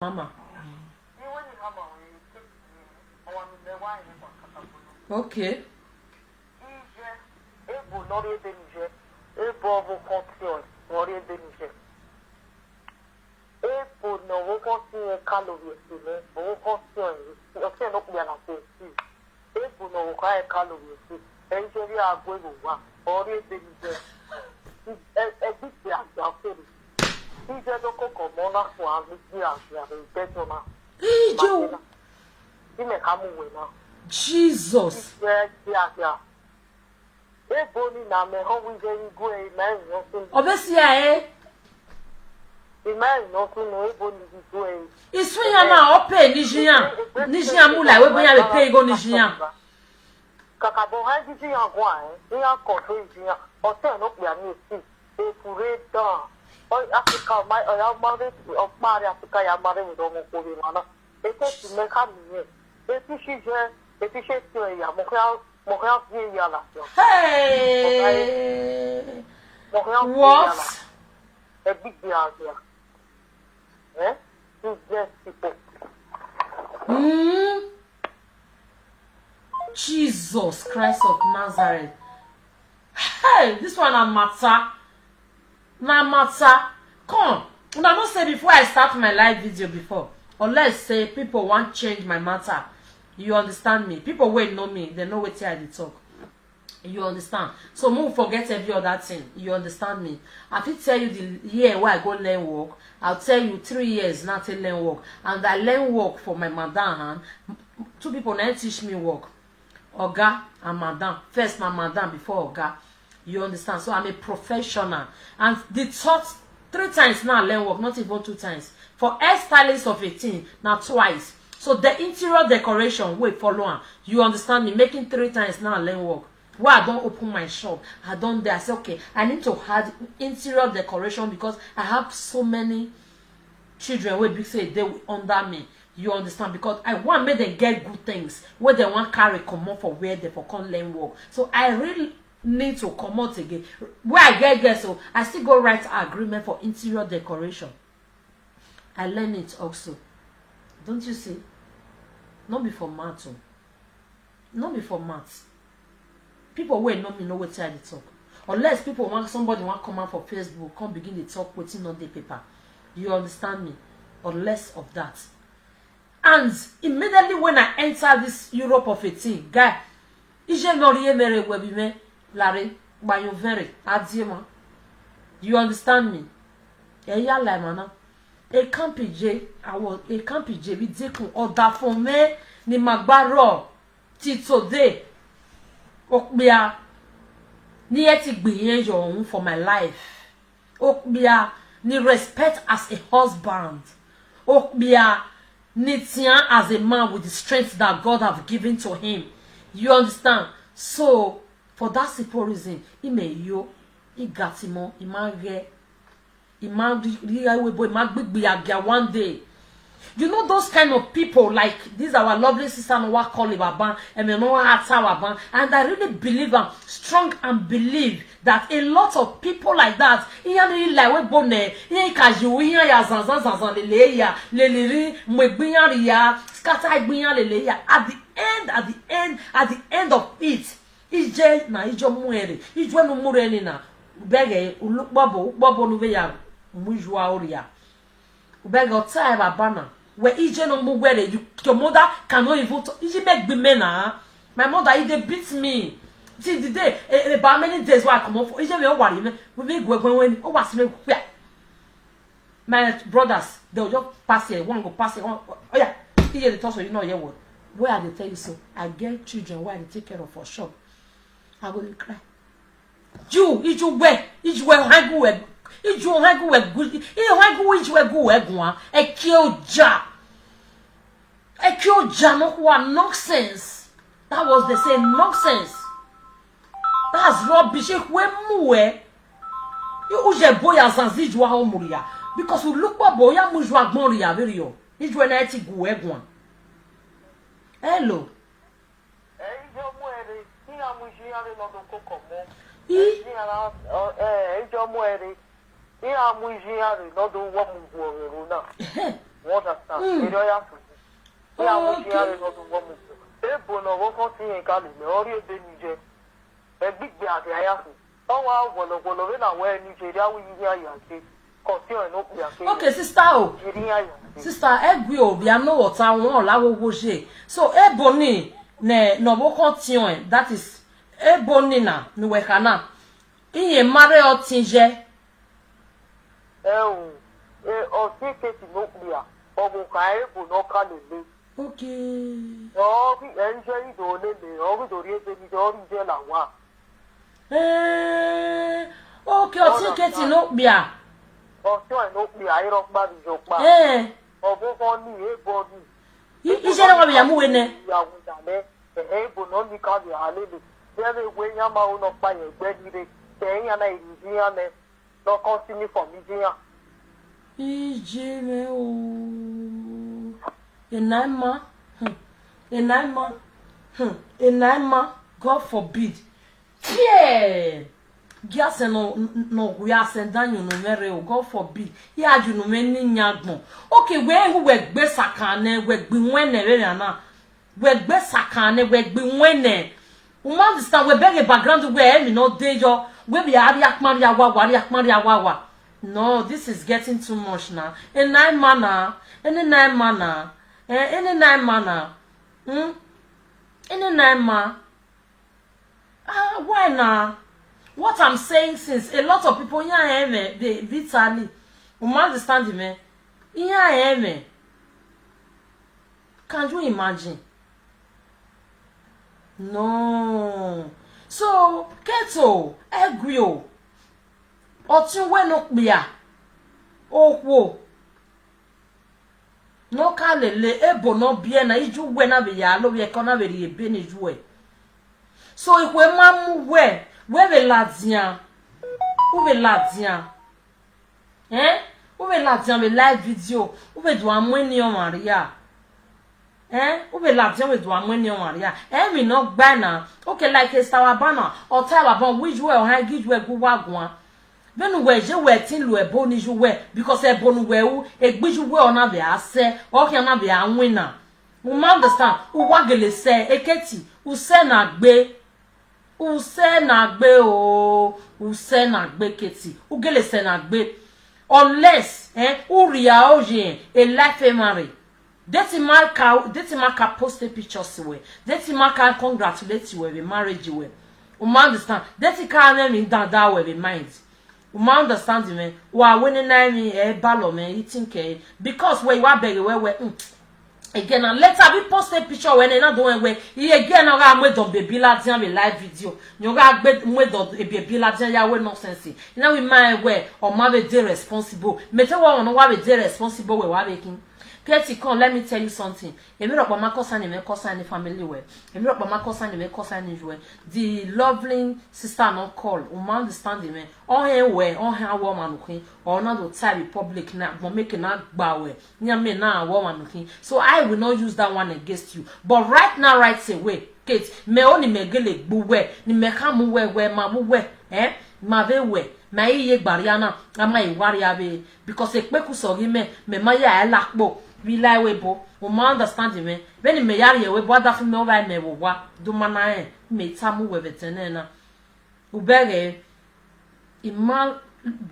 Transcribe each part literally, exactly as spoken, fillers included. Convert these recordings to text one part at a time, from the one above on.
Mama. Okay. Iye, ebo ne ọ rrie ebe ne iye, ebo ọvbokhan ọtiọnrẹn ne ọ rrie ebe ne iye. Ebo ne ọvbokhan ọtiọnrẹn ka lovbiẹ ẹse nẹ, ọvbokhan ọtiọnrẹn, ọtiọnrẹn ne okpia na ke si. Ebo ne ọvbokhan rẹn ka lovbiẹ ẹse, ẹ i zẹvbe a gu ẹre vbe owa, ọ rrie ebe ne iye. Ẹ, ẹgbẹe a gba kere. Iye do koko ọmọ na khuan vbe igbia vbe ẹdẹdọ na. Ijo. Imẹ ka mu wẹ na. Jesus. Iye ẹgbẹe a gba. Ebo ni na mẹ họn wẹ iye i gu ẹre, imẹ rẹn nọ sunu. Ọ vbe si ẹre. Imẹ rẹn nọ sunu, ebo ni i gu ẹre. Isun iran na ọ pay ne iye iran, ne iye iran mu la, wẹ ebe iran vbe pay igho ne iye iran. Kakabọ hẹ ghi iye iran guan, iran control iye iran. Ọtẹn ne okpia ni esi, eku rre dan. Ọ, Africa, ọ ma, ọ ya ma rre, ọkpa rre Africa ya ma rre vbe ọmọ okhuo vbe emwa na. Eke ti mẹ ka miẹn, efi shi iye, efi shi etiọnrẹn ya, mẹ khian, mẹ khian viẹ ya ladian. Hey! Mẹ khian viẹ ya ladian. What? Ẹgbigbi a gha. Eh? Useless people. Mm. Jesus Christ of Nazareth. Hey, this one na matter. Na matter. Come, una know say before I start my live video before, unless say people wan change my matter, you understand me? People wey know me, they know wetin I dey talk. You understand? So make we forget every other thing. You understand me? I fit tell you the year wey I go learn work. I'll tell you three years now take learn work. And I learn work for my madam hand. Two people now teach me work. Oga and madam. First na madam before oga. You understand? So I'm a professional. And the third, three times now I learn work, not even two times. For hairstylist of a thing, na twice. So the interior decoration wey follow am. You understand me? Making three times now I learn work. Why I don open my shop, I don dey, I say, okay, I need to add interior decoration because I have so many children wey be say dey under me. You understand? Because I want make dem get good things wey dem wan carry comot for where dem for come learn work. So I really need to comot again. Where I get girl so, I still go write agreement for interior decoration. I learn it also. Don't you see? No be for mouth o. No be for mouth. People wey know me know wetin I dey talk. Unless people want, somebody wan come out for Facebook, come begin dey talk wetin no dey paper. You understand me? Unless of that. And immediately when I enter this Europe of a thing, guy, iye ne ọ rhie mwẹ rre, wẹ vbe mwẹ lare, gba yan ovẹn rre, a die emwa. You understand me? Ẹ ya la emwa na. Ekampi je, awọ ekampi je vbe idekun, ọdafẹn mwẹ ne ima gba rrọọ till today. Okpia ne irẹn ti gbe irẹn yọ uhunmwu for my life. Okpia ni respect as a husband. Okpia ni tian as a man with the strength that God have given to him. You understand? So, for that simple reason, imẹ yo, I ga timo, I ma ghẹ, I ma rhie ẹvbo ebo, I ma gbigbi agia one day. You know those kind of people, like this our lovely sister no wa call Baba, ẹmwẹ no wa ta Baba, and I really believe am strong and believe that a lot of people like that, iran ni la ẹvbo ebo nẹ, iran ka ye uwu iran ya zanzan zanzan lele ya, lele rri mu egbe iran rhia, scatter egbe iran lele ya. At the end, at the end, at the end of it, iye na, iye ọ mu ẹre, iye ne u mu rre ni na, u bẹghe, u la ukpọbo, ukpọbo ne u vbe ya mu iye aro rhia. U bẹghe, ọ ta ẹre Baba na, wẹ iye ne ọ mu wẹ rre, you, your mother cannot even talk. Iye mẹ gbe mẹ na. My mother, e dey beat me. Till the day, eh, about many days wey I comot for, iye mẹ ọ wa rhie mẹ, we be gu ẹguẹn wẹ ni, ọ wa si mẹ wia. My brothers, they will just pass here, one go pass here, one, oh yeah, iye dey talk so, you know, yeah, what? Where I dey tell you so, I get children wey I dey take care of for shop. I go dey cry. You, iye wẹ, iye wẹ hang wẹ, iye hang wẹ gu, iye hang wẹ, iye wẹ gu wẹ guan, eke oja. Eke oja no khuwa, nonsense. That was the say nonsense. That's rubbish. Ekhue mu wẹ. U ye ebo ya zanzan iye aro mu rhia. Because u la ukpọbo ya mu iye agbọn rhia vberriọ. Iye na ti gu wẹ guan. Hello. Ẹ i yo mu ẹre, iran mu iye iran rre ne ọ do koko ọmọ. I? Ẹ i yo mu ẹre, iran mu iye iran rre ne ọ do wọ mu gu ọghẹe ro na. Ẹhẹn. You understand? Mm. Erriọ ya sunu. Iran mu iye iran Okay. rre ne ọ do vbọ mu. Ebo ne ọvbokhan ọtiẹn ka lele, ọ rhie ebe ni ye. Ẹgbigbe a gha ya sunu. Ọ wa wọlọwọlọ vbene a wẹ Nigeria wẹ iran ya ye. Ke ọtiẹn ne okpia ke Okay, ye. Sister o. Erriọ iran ya ye. Sister, ẹgui o, vbe a nọ vbe ọta wọn, ọ la wo wo ye. So, ebo ni, ne, ne ọvbokhan ọtiẹn, that is, ebo ni na, ne uwẹ kha na. Iran ma rre ọtiẹn ye. Ẹo, e, ọtiẹn Katie ne okpia, ọvbokhan ebo ne ọ ka lele. Okay. Ọ ghi, ẹ, iye i do lele, ọ ghi do rhie ebe ni ye, ọ rhie iye la owa. Eh, okay, ọtiẹn Katie ne okpia. Ọtiẹn ne okpia, erha ọkpa vbe iye ọkpa. Eh. Ọvbokhan ni, ebo ni. I, iye ne wa vbe ya mu wẹ nẹ? Ya wẹ nẹ, ẹhẹ, ebo ne ọ ni ka vbe a lele. Vbe ẹmwẹ wẹ iran ma ho ne ọkpa ye ẹgbẹ ni rre, ke iran na i rhie iran nẹ. Ne ọ continue from iye iran. Iye mwẹ o. Ena ima. Hmm. Ena ima. Hmm. Ena ima. God forbid. Tie! Gie asẹ nọ, nọ gu asẹ da ye unu mwẹ rre o. God forbid. Ya ye unu mwẹ ne iyan agbọn. Okay, wẹ hu wẹ gbe sakan nẹ, wẹ gbe iwẹnnẹ vbe emwa na. Wẹ gbe sakan nẹ, wẹ gbe iwẹnnẹ. U ma understand, wẹ bẹghe background wẹ emwi ne ọ de yọ, wẹ vbe a rhie akpan rhie awawa, rhie akpan rhie awawa. No, this is getting too much na. Ena ima na, enena ima na, eh, enena ima na. Hmm? Enena ima. Ah, why na? What I'm saying since, a lot of people, iran rẹn mwẹ, they, Vitaly. U ma understand mwẹ? Iran rẹn mwẹ. Can you imagine? No. So, Katie o, ẹgui o. Ọtiẹn uwẹ ne okpia. Okhuo. Ne ọ ka lele ebo ne ọ biẹ na, iye uwẹ na vbe ya lo vbe ẹko na vbe rhie ebe ne iye uwẹ. So, ikhuo ma mu uwẹ, wẹ vbe ladian, u vbe ladian. Eh? U vbe ladian vbe live video, u vbe do a mu eni ọmwa rria. Eh? U vbe ladian, u vbe do a mu eni ọmwa rria. Emwi ne ọ gbae na, okay, like Esther Wabana, ọ ta Wabana, wẹ iye uwẹ, ọ han gie iye uwẹ gu uwa guan. Vbene uwẹ ye, wẹ te lu ẹbo ni iye uwẹ, because ẹbo ne uwẹ ru, egbe iye uwẹ ọna vbe a sẹ, ọ khian na vbe a winna. U ma understand, u wa gele sẹ, Katie, u sẹ na gbe. U sẹ na gbe o, u sẹ na gbe, Katie, u gele sẹ na gbe. Unless, eh, u rhie aro ye a life emwa rre. Deti ma ka, deti ma ka post a picture si wẹ. Deti ma ka congratulate wẹ vbe marriage wẹ. U ma understand? Deti ka mwẹ emwi dada wẹ vbe mind. U ma understand mwẹ? Wa wẹ nena emwi ẹ balọ mwẹ, I think ẹ. Because wẹ I wa bẹghe wẹ wẹ, hmm, again na, later bi post a picture wẹ ne na do wẹ wẹ, I again na gha mu edọ baby ladian vbe live video. Yọ gha gbe mu edọ baby ladian ya wẹ nonsense. I na wi ma wẹ, ọ ma vbe de responsible. Mẹ te wẹ ọmọ ne wa vbe de responsible wẹ wa vbe khin. Katie, come, let me tell you something. Emwi rhọkpa ma concern mwẹ, concern family wẹ. Emwi rhọkpa ma concern mwẹ, concern you wẹ. The lovely sister no call, u ma understand mwẹ. Ọ hẹn wẹ, ọ hẹn awọ ọmwa nokhin. Ọ na do tie vbe public na, agbọn mẹ ke na gba wẹ. Iran mẹ na awọ ọmwa nokhin. So I will not use that one against you. But right now, right away, Katie, mẹ o ni mẹ gele gbe uwẹ, ni mẹ khama uwẹ wẹ ma vbe uwẹ, eh? Ma vbe wẹ, ma i ye gba rria na, a ma i wa rria vbe, because ekpekusọ ghi mẹ, mẹ ma ya ẹre la kpo vbe I la ẹvbo ebo. U ma understand mwẹ? Vbene mẹ ya rrie ẹvbo ebo, a da fi mẹ ọvba mẹ vbe owa, do ma na rẹn, mẹ tama uwẹ vbe ẹdẹnẹrẹ na. U bẹghe, I ma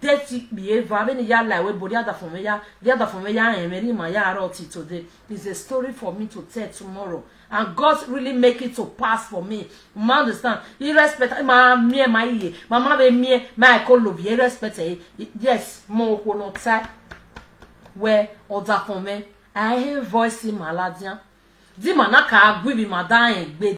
dẹti kpie eva, vbene I ya la ẹvbo ebo, rhie adafọn mwẹ ya, rhie adafọn mwẹ ya rẹn mwẹ, rhie ima ya rrọọ till today. It's a story for me to tell tomorrow. And God really make it to pass for me. U ma understand? I respect, ma miẹn, ma iye, ma ma vbe miẹn, ma ẹko lovie, I respect ẹre. Yes, mẹ okhuo ne ọ tae wẹ ọdafọn mwẹ, a i he voice ima ladian. Di ima na ka gu ivbi ima da rẹn egbe.